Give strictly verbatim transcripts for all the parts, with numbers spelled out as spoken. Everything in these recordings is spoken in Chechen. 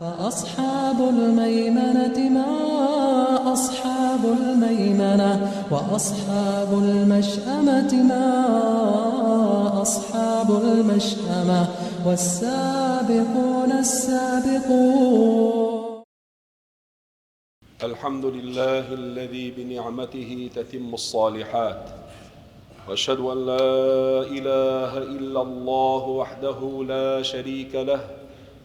فأصحاب الميمنة ما أصحاب الميمنة، وأصحاب المشأمة ما أصحاب المشأمة، والسابقون السابقون. الحمد لله الذي بنعمته تتم الصالحات. وأشهد أن لا إله إلا الله وحده لا شريك له.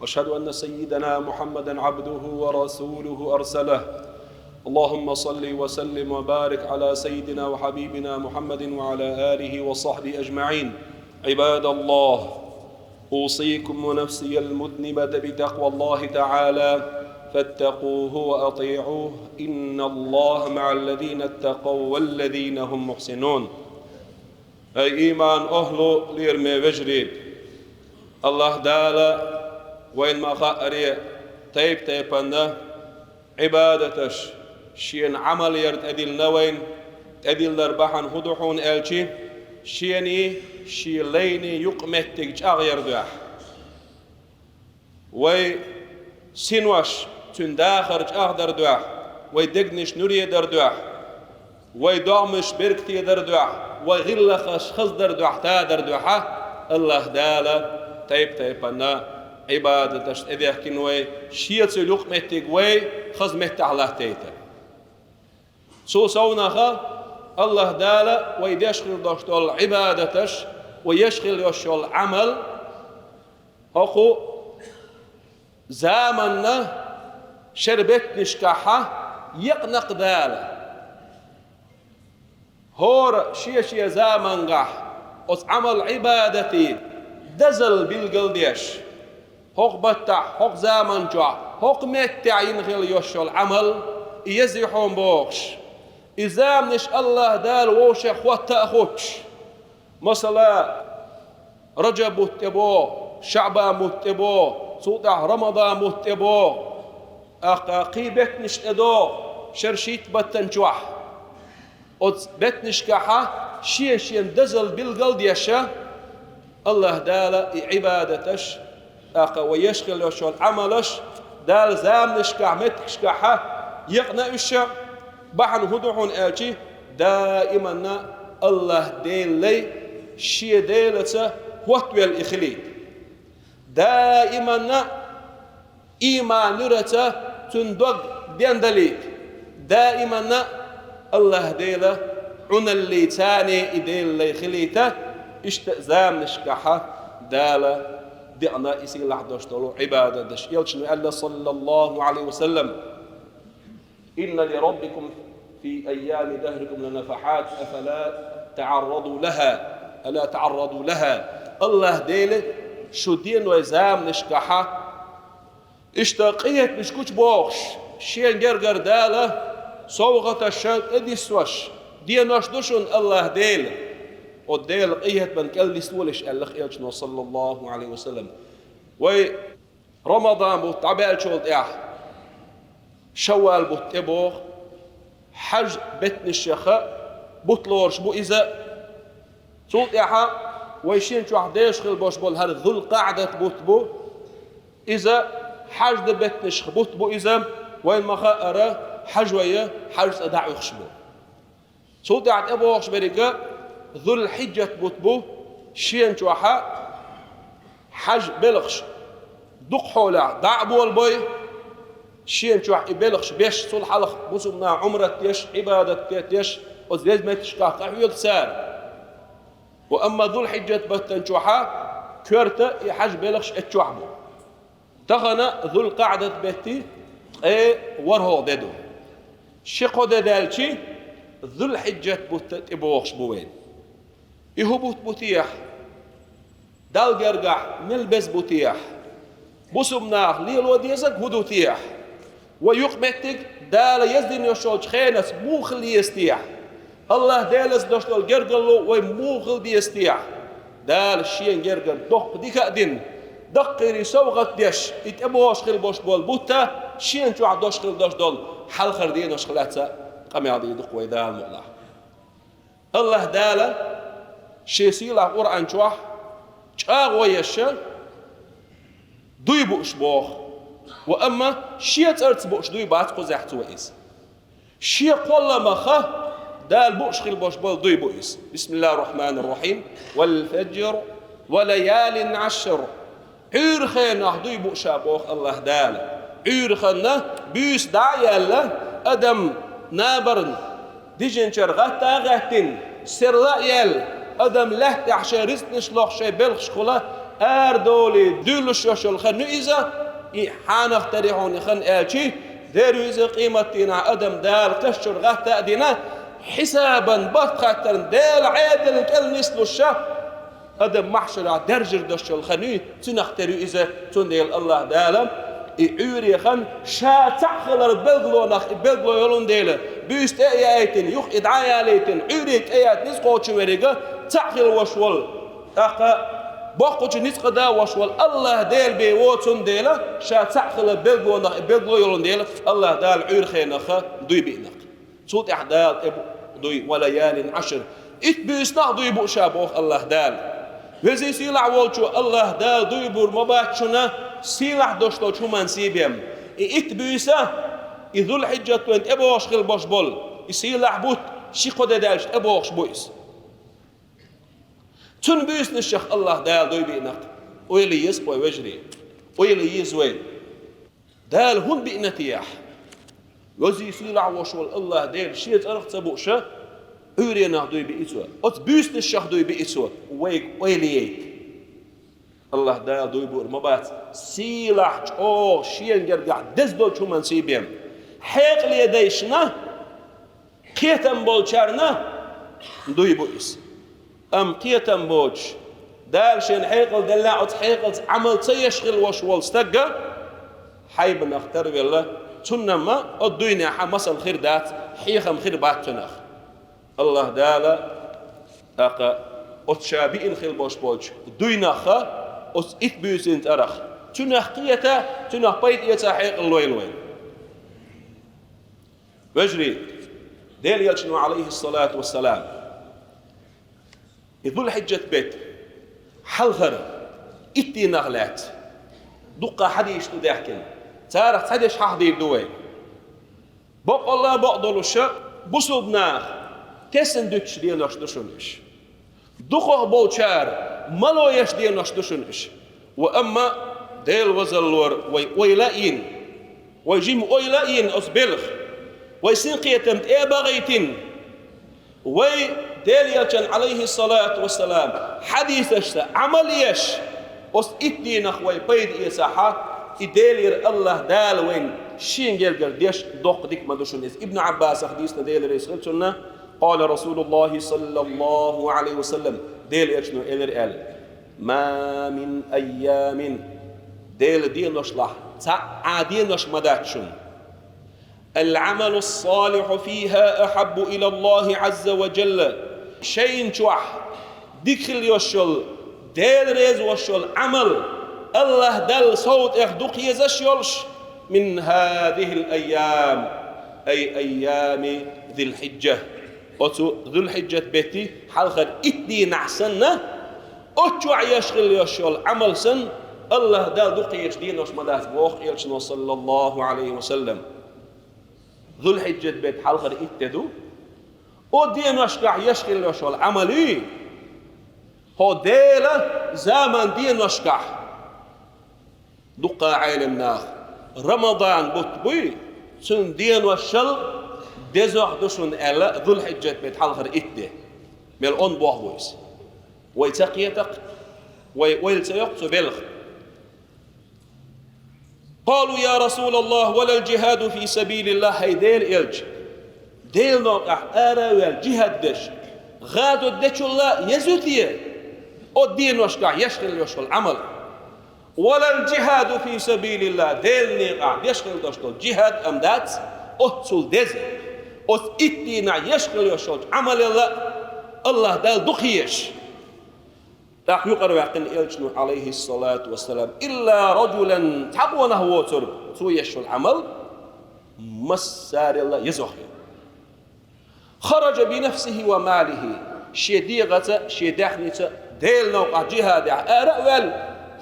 وأشهد أن سيدنا محمدا عبده ورسوله أرسله. اللهم صل وسلم وبارك على سيدنا وحبيبنا محمد وعلى آله وصحبه أجمعين. عباد الله، أوصيكم ونفسي المذنبة بتقوى الله تعالى، فاتقوه وأطيعوه، إن الله مع الذين اتقوا والذين هم محسنون. Эй, иман ахлу, лераме вежарий! Аллаһ Дала вайна ма хаара тайп-тайпана Ӏибадаташ, шена Ӏамал яр тӀедиллина вайна. ТӀедиллар бахьан хӀун ду хьуна аьлча, шена шен лайна юкъаметтиг чӀагӀъяр дуьхьа. Вай синош цуьнан дахар чӀагӀдар дуьхьа, вай дегнаш нуре дар дуьхьа, вай догӀмаш беркате дар дуьхьа, вай гӀиллакхаш хаздар дуьхьа, тадар дуьхьа, Аллаһ Дала тайп-тайпана Ӏибадаташ тӀедехкина вай, шеца юкъаметтиг вай хаза меттехь латтийта. Цул совнаха Аллаһ Дала вай деш хила дош долу Ӏибадаташ, вай еш хила йош йолу Ӏамал, хӀокху заманна шер беттанашкахьа екъна-кх Дала. ХӀора шен-шен замангахь оцу Ӏамал-Ӏибадатийн дозалла билгалдеш, хӀокху баттахь, хӀокху заман чохь, хӀокху меттехь йина хила йош йолу Ӏамал, и еза ю хьуна бохуш, и заманаш Аллаһ Дала вовшех хӀотта а хӀуттуш. Масала, Раджаб бутт тӀебогӀу, ШаӀбан бутт тӀебогӀу, цул тӀаьхьа Рамадан бутт тӀебогӀу, тӀаккха кхин беттанаш тӀедогӀу шер шийтта баттана чохь. Оцу беттанашкахьа шен-шен дозалла билгалдеша, Аллаһ Дала и Ӏибадаташ, тӀаккха вай еш хила йош йолу Ӏамалаш, Дала заманашкахь, меттигашкахьа екъна уьш, бахьана хӀун ду хьуна аьлча, даиманна Аллаһ Деллай шен Делаца хӀоттавелла и хилийта. Даиманна иман нуьраца цуьнан дог дендалийта. Даиманна Аллаһ Дела Ӏуналлий царний и Деллай хилийта, иштта заманашкахьа Дала декъна и сийлахь дош долу Ӏибадаташ. Элчано аьлла, саллаллаху Ӏалайхи ва саллам: «إن لربكم في أيام دهركم لنفحات، أفلا تعرضوا لها، ألا تعرضوا لها». Аллаһ Дела шу денойн заманашкахьа иштта къинхетамаш гучубохуш, шен гергара Дала совгӀаташ тӀедиссош денош ду шуна Аллаһ Дела. Оцу Делан къинхетаман кӀел нислолаш аьлла-кх Элчано, саллаллаху Ӏалайхи ва саллам. Вай Рамадан бутт дӀабаьллачул тӀаьхьа Шаввал бутт тӀебогӀу, хьаж беттанашеха бутт лоруш бу иза. Цул тӀаьхьа вай шен чохь деш хила болуш болу хӀара Зулкъаъдат бутт бу. Иза хьаж дан беттанашха бутт бу иза, вайна ма-хаъара, хьажой хьаж цӀа дӀа а оьхуш бу. Цул тӀаьхьа тӀебогӀуш беррига Зулхьиджат бутт бу, шена чохьа хьаж белхаш дукха хьолехь дӀа а болабой, шена чохь и белхаш беш, цул хьалха бусулба нах Ӏумрат деш, Ӏибадат де-, деш, оцу веза меттигашкахь къахьоьгу цара. Ва амма Зулхьиджат баттана чохьа коьрта и хьаж белхаш эцу чохь бу. Тахана Зулкъаъдат беттан ткъе ворхӀалгӀа де ду. Ши-кхо де даьлчи, Зулхьиджат бутт тӀебогӀуш бу вайна. И хӀун бутт бу техьа? Далла гергахь мел беза бу техьа? Бусулба наха лело дезарг хӀун ду техьа? Вай юкъаметтиг Дала яздина йолчу хенаца муха хила еза техьа? Аллаһ Делаца долуш долу гергарло вай муха хила деза техьа? Дала шен гергара доккха дика а дина, даккхийрий совгӀат деш, и тӀебогӀуш хила болуш болу бутт шена чохь дош хила долуш долу хьалхара деношка лаьцна къамел дийр ду-кх вай, Дала мукъ лахь. Аллаһ Дала шен сийлахь Къуръан чохь чӀагӀо еш дуй бууш боху. Ва амма шен цӀарца бууш дуй бац кхузахь цо иза. Шен кхолламах Дала бууш хила болуш болу дуй бу иза. Бисмиллахир Рахманир Рахим. Вал фаджр, ва лаялин ашр. Ӏуьйран хенах дуй бу ша боху Аллаха Дала. Ӏуьйран ханна буьйса дӀа а яьлла, адам набарна дижинчара гӀатта а гӀаьттина, серла а яьлла, адам лаьттахь шайн рицкъанаш лохуш, шайн белхаш хуьлуш, арадолий дуьйлуш йолуш йолу хан ю иза, и хьанах тари хьуна хан аьлчи, дер ю иза къематдийнахь адам Дала каш чуьра гӀатта а дина, хьисабан барт хаттарна Делан Ӏедална кӀел нислуш ша, адам махьшарахь даьржар долуш йолу хан ю, цунах тера ю иза, цундела Аллаха Дала и Ӏуьйре хан ша цхьаъ хилар белгалонах и белгало йолун дела, буьйса тӀе а яийтина, юха и дӀа а ялийтина, Ӏуьйре тӀе яьтта ницкъ кхочун веррига цхьаъ хила ваш волу, тӀаккха боккхачу ницкъа да ваш волу Аллаха Дела бен воцун дела, ша цхьаъ хилар белгалонах и белгало йолун дела, Аллаха Дала Ӏуьйран хенах дуй биънакх. Цул тӀаьхьа Дала тӀе бу дуй, ва лаялин ашр. Итт буьйсанах дуй бу ша боху Аллаха Дала. Везий сийлахь волчо Аллаха Дала дуй бур ма бац шуна сийлахь долуш долчу хӀуманна сий бен. И итт буьйса, и Зулхьиджат вайн тӀебогӀуш хила болуш болу, и сийлахь бутт ши-кхо де даьлча тӀебогӀуш бу иза. Цуьнан буьйсанашах Аллаха Дала дуй биънакх. Ойла еза вай вежарий. Ойла еза вай. Дала хӀунда биъна те ахь? Везий сийлахь волуш волу Аллаха Дела шен цӀарах ца бууш, Ӏуьйренах дуй биъна цо, оцу буьйсанашах дуй биъна цо, вайга ойла яйта. Аллаха Дала дуй буур ма бац сийлахь, чӀогӀа шена гергахь деза долчу хӀуманна сий бен. Хьекъале дайшна, кхетам болчарна дуй бу иза. Амма кхетам боцуш, Дала шена хьекъал делла, оцу хьекъалца Ӏамал ца еш хила ваш волу стагга хьайбанах тарвелла, цунна-м оцу дуьйнехь масал хир дац, хьехам хир бац цунах. Аллаха Дала, тӀаккха оцу ша биъна хила болуш болчу дуьйнах, оцу итт буьйсанна цӀарах, цуьнах кхета, цуьнах пайда эца хьекъал лойла вайна. Вежарий, Делан Элчано, Ӏалайхиссалату вассалам, и Зулхьиджат бетта хьалхара итт дийнах лаьцна дуккха хьадисаш ду даьхкина. Царах цхьадерш хьахадийр ду вай. Баккъалла а бакъдолуш, бусулба наха тесна дуьтуш денош ду шуна уьш. Дукхах болчара мало еш денош ду шуна уьш. Ва амма Делан вазаллора вай ойла а йина, вай жима ойла а йина оцу белхан, вай синкхетам тӀе а бахийтина, вай Делан Элчан, Ӏалайхиссалату вассалам, хьадисашца Ӏамал еш, оцу итт дийнах вай пайда эцахь, и Делера Аллаха Дала вайна шен гергара деш доккха дика ма ду шуна иза. Ибн Ӏаббасах дийцина, Дела реза хила цунна, къала Расулуллахи саллаллаху Ӏалайхи ва саллам, Делан Элчано элира аьлла: «Ма мин айямин», Делан деношлахь цхьа а денош ма дац шуна, «ал-Ӏамалу ссалихьу фиха ахьаббу илаллахи Ӏазза ва джалла», шайна чохь дика хила йолуш йолу, Дела реза волуш йолу Ӏамал Аллаха Далла сов тӀех дукха езаш йолуш, «мин хазихил айям», ай айями Зулхьиджа, оцу Зулхьиджат бетти хьалхара итт дийнахь санна, оцу чохь еш хила йолуш йолу Ӏамал санна, Аллаха Далла дукха езаш денош ма дац, боху Элчано, саллаллаху Ӏалайхи ва саллам. Зулхьиджат бетта хьалхара итт де ду. Оцу деношкахь еш хила йолуш йолу Ӏамал ю, хӀо Делан заман деношкахь. Дуккха Ӏелам наха Рамадан бутт буй, цуьнан деношал дезох ду шуна аьлла, Зулхьиджат бетта хьалхара итт де. Мел онда боху вуйса. Вай ца кхетакх, вай ойла ца йоккху цу белхан. «Къалу: я Расулаллах, валал джихаду фи сабилиллах», хӀай Делан Элча, Делан новкъахь ара а ваьлла, джихад деш, гӀазот дечул а еза ю те оцу деношкахь еш хила йолуш йолу Ӏамал? «Валал джихаду фи сабилиллах», Делан некъахь деш хила долуш долу джихад а ма дац оццул деза, оцу итт дийнахь еш хила йолуш йолчу Ӏамалал а Аллаха Далла дукха езаш. ТӀаккха юкъара ваьккхина Элчано, Ӏалайхиссалату вассалам: «Илла раджулан», цхьа къонах воцург, цо еш йолу Ӏамал массарел а езох ю. «Хараджа би нафсихи ва малихи», шен дегӀаца, шен даьхница Делан новкъахь джихадехь ара а ваьлла,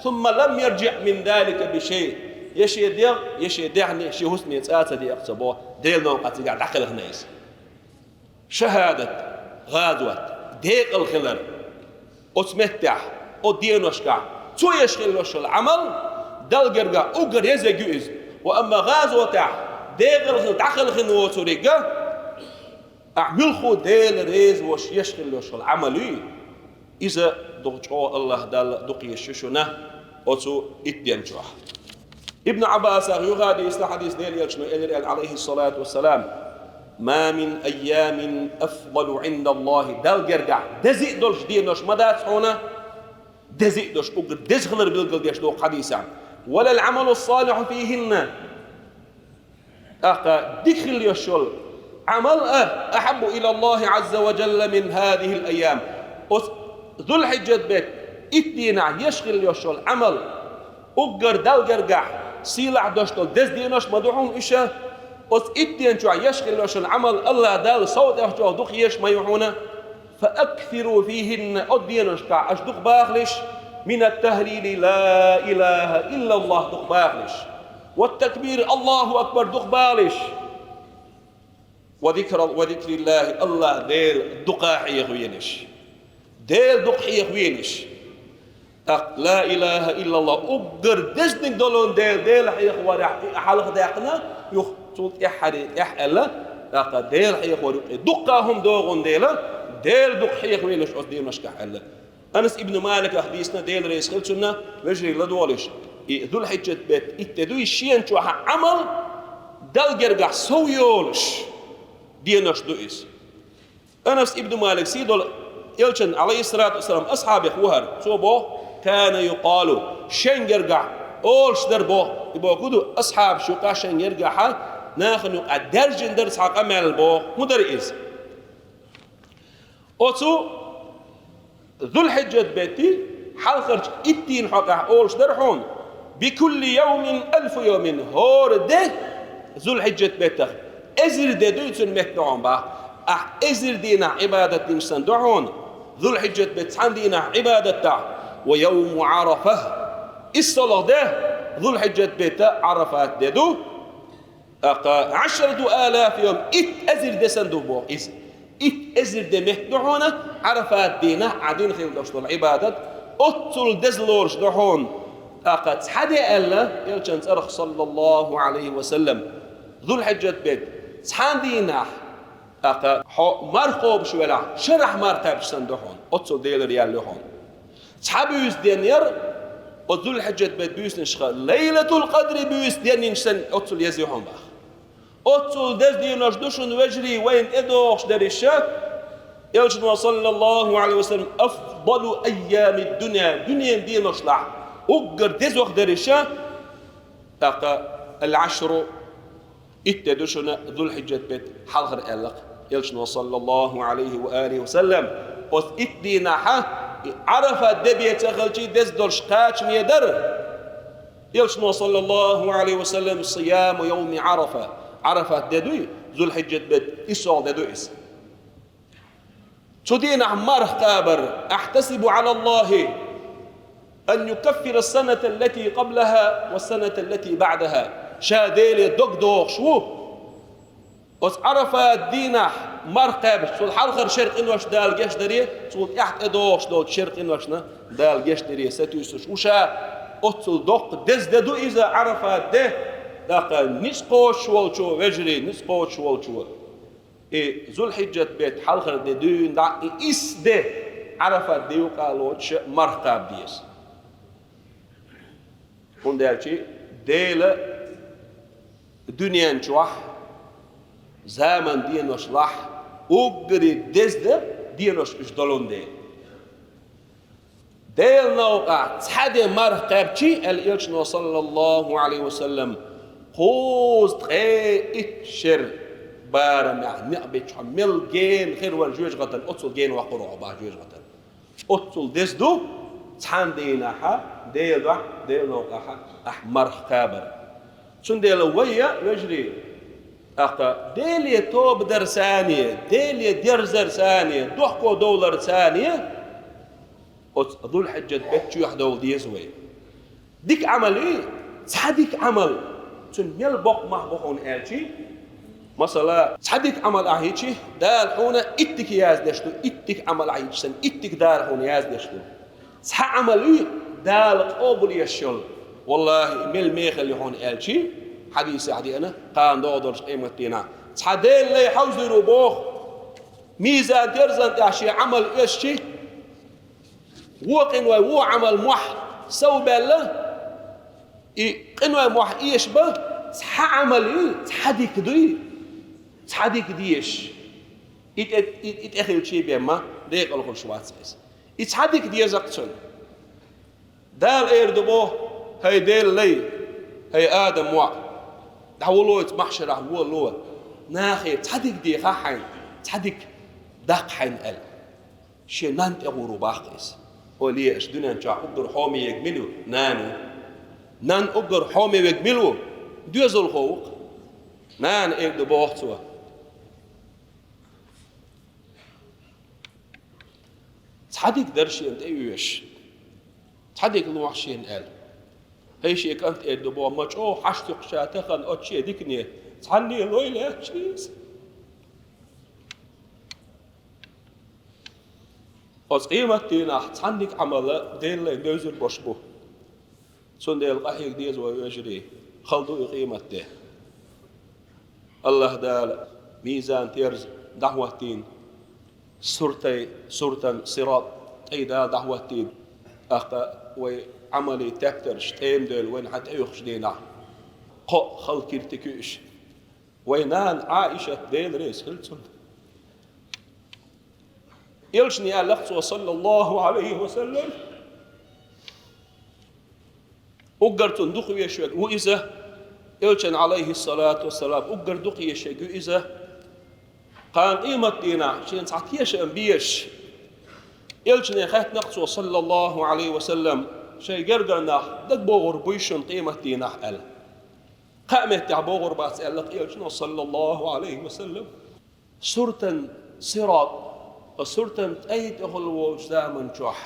«сумма лам ярджиӀ мин залика би шай», Я шен дегӀ, я шен даьхни, шен хӀусаме цӀа ца декъа ца боху, Делан новкъа цигахь дӀакхелхина иза. ШахӀадат, гӀазот, декъала хилар. Оцу меттехь, оцу деношкахь, цо еш хилла йолуш йолу Ӏамал, Далла гергахь уггар езарг ю иза. Ва амма гӀазотехь, декъала хилла дӀакхелхина воцург а, ахь муьлхха Дела реза волуш еш хилла йолуш йолу Ӏамал юй, иза дукха чӀогӀа АллахӀ Далла дукха езаш ю шуна оцу итт ден чохь. Ибн Ӏаббасах юха а дийцина хьадис, Делан Элчано элира аьлла, Ӏалайхиссалату вассалам: «Ма мин айямин афдалу Ӏиндаллахи», Далла гергахь деза а долуш денош ма дац хьуна, деза а долуш, уггар деза хилар билгалдеш доккху хьадисехь, «ва лал Ӏамалу ссалихьу фихинна», тӀаккха дика хилла йолуш йолу Ӏамал а, «ахьаббу илаллахи Ӏазза ва жалла мин хазихил айям». Оцу Зулхьиджат беттан итт дийнахь еш хилла йолуш йолу Ӏамал, уггар Далла гергахь сийлахь долуш долу деза денош ма ду хьуна уьш а, оцу итт ден чохь еш хилла йолуш йолу Ӏамал АллахӀ Далла сов тӀехь чӀогӀа дукха езаш ма ю хьуна. «Фа аксиру фихинна», оцу деношкахь аша дукха бахалаш, «мин ат-тахлили ла илаха иллаллах» дукха бахалаш. «Ва такбир, Аллаху акбар» дукха бахалаш. «Ва зикра-, ва зикриллахи», АллахӀ Дела дукха хьехавелаш. Дела дукха хьехавелаш. ТӀаккха «ла илаха иллаллах», уггар дезаниг долун Дела, Дела хьехаварехь и хьалха даьккхина, юха цул тӀаьххьаре тӀаьхьа аьлла, тӀаккха Дела хьехавар юкъе дуккха хӀума догӀун дела, Дела дукха хьехавелаш оцу деношкахь аьлла. Анас ибн Маликах дийцина, Дела реза хила цунна, вежарий ладогӀалаш. И Зулхьиджат беттан итт де дуй, шена чохь Ӏамал Далла гергахь сов йолуш денош ду иза. Анас ибн Малик сий долу Элчан, Ӏалайхиссалату вассалам, асхьабех ву хӀара. Цо боху: «Кана юкъалу», шен гергахь олуш дара боху. И боху ду, асхьабаш юкъа шен гергахьа нахана юкъа даьржина дара цхьа къамел боху. ХӀун дара иза? Оцу Зулхьиджат беттан хьалхарчу итт дийнан хьокъехь олуш дара хьуна: «Бикулли йовмин алфу йовмин», хӀора де Зулхьиджат беттах эзар де дуй цуьнан метта ду хьуна боху. Ахь эзар дийнахь Ӏибадат динчу санна ду хьуна Зулхьиджат беттан цхьана дийнахь Ӏибадат дахь, «ва йовму Ӏарафа», иссолгӀа де Зулхьиджат беттан Ӏарафат де ду. ТӀаккха «Ӏашрату алафи йовм», итт эзар де санна ду боху иза. Итт эзар де метта ду хьуна Ӏарафат дийнахь Ӏа дина хилла долуш долу Ӏибадат, оццул деза лоруш ду хьуна. ТӀаккха цхьа де аьлла, Элчан цӀарах, саллаллаху Ӏалайхи ва саллам, Зулхьиджат беттан цхьана дийнахь, тӀаккха хьо марха кхобуш велахь, шарахь марха кхаьбча санна ду хьуна, оццул Делера ял ю хьуна. Цхьа буьйса ден яра, оцу Зулхьиджат беттан буьйсанашха Лайлатул Къадри буьйса ден йинчу санна оццул еза ю хьуна боху. Оццул деза денош ду шуна, вежарий, вайна тӀедогӀуш дерриша, Элчано, саллаллаху Ӏалайхи ва саллам, «афдалу айями дунья», дуьненан деношлахь уггар дезох дерриша, тӀаккха «ал-Ӏашру», итт де ду шуна Зулхьиджат беттан хьалхара аьлла-кх Элчано, саллаллаху Ӏалайхи ва алихи ва саллам. Оцу итт дийнахьа и Ӏарафат де бен ца хилчий деза долуш кхачаме дара. Элчано, саллаллаху Ӏалайхи ва саллам: «Сияму йовми Ӏарафа». Ӏарафат де дуй, Зулхьиджат беттан иссолгӀа де ду иза. Цу дийнахь марха кхабар: «Ахьтасибу Ӏалаллахи ан юкаффира ас-саната аллати къаблаха ва ас-саната аллати баӀдаха». Ша Деле дог дохуш ву, оцу Ӏарафат дийнахь марха кхаьбча, цул хьалхара шеран къинош Дала гечдаре, цул тӀаьхьа тӀедогӀуш долчу шеран къиношна Дала гечдаре сатуьйсуш ву ша. Оццул доккха деза де ду иза, Ӏарафат де. ТӀаккха ницкъ кхочуш волчо, вежарий, ницкъ кхочуш волчо, и Зулхьиджат беттан хьалхара де дуьйна дӀа, и исс де Ӏарафат де юкъа лоцуш марха кхаба деза. ХӀунда аьлча Дела дуьнен чохь заман деношлахь уггаре деза денош уьш долун дела. Делан новкъахь цхьа де марха кхаьбчий, аьлла Элчано, саллаллаху Ӏалайхи ва саллам, кхузткъе итт шер барамехь некъ биччахь мел гена хир вара жоьжахатана, оццул гена воккхур ву хьо боху жоьжахатана. Оццул деза ду цхьана дийнахьа Делан дуьхьа, Делан новкъахьа ахь марха кхабар. Цундела вай а, вежарий, тӀаккха Деле тоба дарца а, Деле дерзарца а, дохко довларца а, оцу Зулхьиджат беттан чоьхьа довла деза вай. Дика Ӏамал йий, Цхьа дика Ӏамал, цуьнан мел боккха мах бу хьуна аьлчи, масала, цхьа дика Ӏамал ахьийчи, Дала хьуна иттиг яздеш ду, иттиг Ӏамал ахьийчи санна, иттиг Дала хьуна яздеш ду. Цхьа Ӏамал ю Дала къобал еш йолу. Валлахи, мел мехала ю хьуна аьлчи, хьадисехь деана, кхана догӀу долчу къематдийнахь. Цхьа Делан лай хьовзийр ву боху, мизан терзан тӀехь шен Ӏамал оьшучи, вон къинойн вон Ӏамал мохь сов баьлла, и къинойн мохь эшабан, цхьа Ӏамал ю, цхьа дика дуй, цхьа дика дезаш. И тӀе, и, и тӀе хилчий бен ма декъала хуьлуш вац иза. И цхьа дика деза-кх цунна. Дала эр ду боху: «ХӀай Делан лай, хӀай Адам воӀ, дӀаволавойла махьшарахь, волало. Нахе цхьа дика дехахь хьайна, цхьа дика даккха хьайна», — аьлла. Шен нанна тӀе гӀур ву боху иза. Ойла е, аша дуьнен чохь уггар хьоме верг мила ву? Нана ву. Нанна уггар хьоме верг мила ву? Доьзалхо ву-кх. Нана эр ду боху цо. Цхьа дика дара шена тӀеоьшуш. Цхьа дика лохьа шена аьлла. ХӀай шен кӀант, эр ду боху, ма чӀогӀа хьаштуьйхкича тахана оцу шен дикане цхьанне лой лаьтташ иза. Оцу къематдийнахь цхьанниг Ӏамал Делан лайна девзар болуш бу. Цундела къахьега деза вай, вежарий, хала ду и къематде. АллахӀ Дала мизан терза дӀахӀоттийна, суртай, суртан сират тӀай Дала дӀахӀоттийна, тӀаккха вай Ӏамалий тептарш тӀемадевлла вайна хьан тӀеюхучу дийнахь кхоъ хала киртиг ю уьш. Вай нана Ӏаишат, Дела реза хила цунна. Элчане аьлла-кх цо, саллаллаху Ӏалайхи ва саллам, уггар цунна дукхавезаш верг ву иза, Элчан, Ӏалайхиссалату вассалам, уггар дукхавезаш верг ву иза. Кхана къематдийнахь шена цхьа тешам безаш, Элчане хаьттина-кх цо, саллаллаху Ӏалайхи ва саллам, шайн гергара нах дагабогӀур буй шуна къематдийнахь аьлла. Кхаа меттехь богӀур бац аьлла-кх Элчано, саллаллаху Ӏалайхи ва саллам. Суртан сират, суртан тӀай тӀехула волчу заман чохь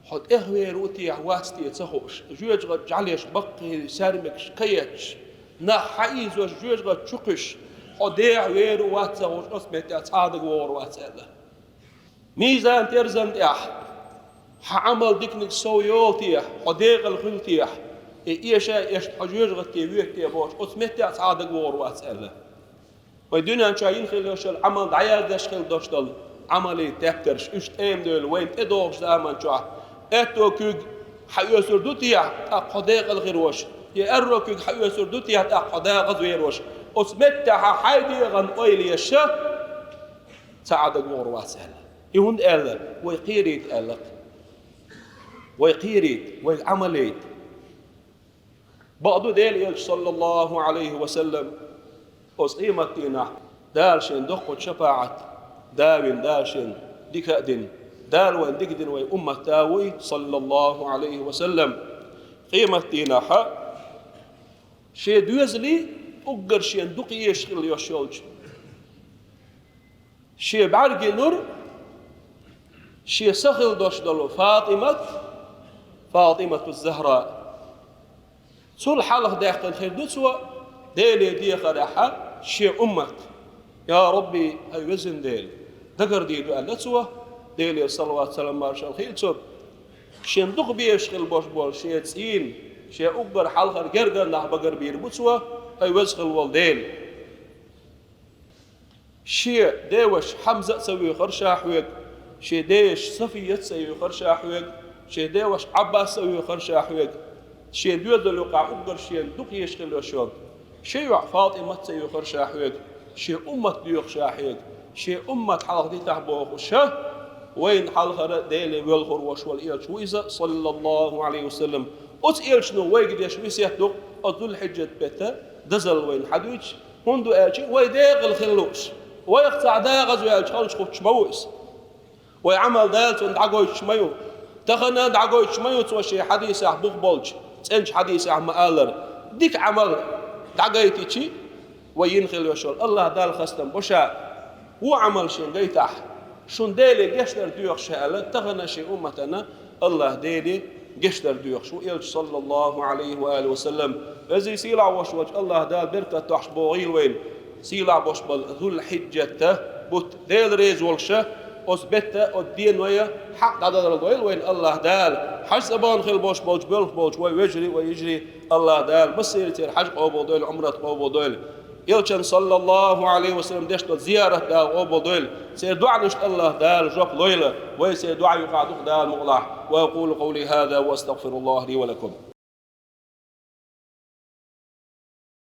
хьо тӀехвер ву техьа, вац те ца хууш, жоьжахати жӀаьлеш баккхий саьрмикаш каетташ, нах хьаийзош жоьжахати чу кхуьссуш, хьо дехьа вер ву, вац ца хууш, оцу меттехь цхьа а дагавогӀур вац аьлла. Мизан терзан тӀехь хьан Ӏамал диканиг сов йолу техьа, хьо декъала хуьлу техьа, и эша эшна хьо жоьжахати вуьту те бохуш, оцу меттехь цхьа а дагавогӀур вац аьлла. Вай дуьнен чохь йина хила йолуш йолу Ӏамал дӀаяздеш хила долуш долу Ӏамалий тептарш, уьш тӀемадевлла вайна тӀедогӀучу заман чохь, аьтто куьг хьан оьцур ду техьа, тӀаккха хьо декъала хир волуш, я аьрро куьг хьан оьцур ду техьа, тӀаккха хьо декъаза вер волуш, оцу меттехь хьайн дегӀан ойла еш, цхьа а дагавогӀур вац аьлла. И хӀунда аьлла? Вай кхерийта аьлла-кх. Вай кхерийта, вай Ӏамал яйта. Бакъду, Делан Элча, саллаллаху Ӏалайхи ва саллам, оцу къематдийнахь Дала шен доккхачу шапаӀат да вина, Дала шен дика а дина, Дала вайн дика дина вай уммат да вуй, саллаллаху Ӏалайхи ва саллам. Къематдийнахь шен доьзале уггар шена дукхавезаш хила йолуш йолчу шен бӀаьргийн нур шен са хила долуш долу ФатӀимат, ФатӀимату Захра. Цул хьалха даьккхина хир ду цо Деле дехарехь шен уммат. Я Рабби, хӀай везан Дела, дагардийр ду аьлла цо, Делера салават-салам маршалла хуьлда цунна. Шена дукхавезаш хила болуш болу шен цӀийнан, шен уггар хьалхара гергара нах багарбийр бу цо, хӀай веза хила волу Дела. Шен деваша Хьамза а ца воьхура ша хьоьга, шен деша Сафият а ца воьхура ша хьоьга, шен деваша Ӏаббас а ца воьхура ша хьоьга, шен доьзал юкъахь уггар шена дукхавезаш хила йолуш йолу шен йоӀ ФатӀимат а ца воьхура ша хьоьга, шен уммат доьху ша хьоьга, шен уммат хьалха дитахь бохуш, вайна хьалхара Деле воьлхур волуш волу Элча ву иза, саллаллаху Ӏалайхи ва саллам. Оцу Элчано вайга деш весет ду-кх, оцу Зулхьиджат беттан дозалла вайна хьадуьйцуш, хӀунда аьлча вай декъала хила лууш, вайх цхьа декъаза ваьлча хьалчу кхуьуш ма ву иза. Вай Ӏамал Дала цунна дӀагойтуш ма ю. Тахана дӀагойтуш ма ю цо шен хьадисехь бух болчу, цӀеначу хьадисехь ма-аллара, дика Ӏамал дӀагайтичи, вай йина хила йолуш йолу АллахӀ Далла хастам бо ша, вон Ӏамал шен гайтахь, шуна Деле гечдар доьху ша аьлла, тахана шен умматана АллахӀ Деле гешт дар доьхуш ву Элча, саллаллаху Ӏалайхи ва алихи ва саллам. Веза-сийлахь волуш волчу АллахӀ Дала беркат дохьуш богӀийла вайна сийлахь болуш болу Зул-Хьиджат бутт, Дела реза волуш, оцу беттан, оцу дено хьакъ дӀадалар дойла вайна АллахӀ Дала. ХьажцӀа бахана хила болуш болчу, боьлхуш болчу вайн вежарий, вайн йижарий АллахӀ Дала массеран церан хьаж къобалдойла, Ӏумрат къобалдойла. Элчан, саллаллаху Ӏалайхи ва саллам, деш долу зиярат Дала къобалдойла. Церан доӀанашна АллахӀ Дала жоп лойла. Вай церан доӀа юкъахь ду-кх Дала мукъалахь. وأقول قولي هذا وأستغفر الله لي ولكم.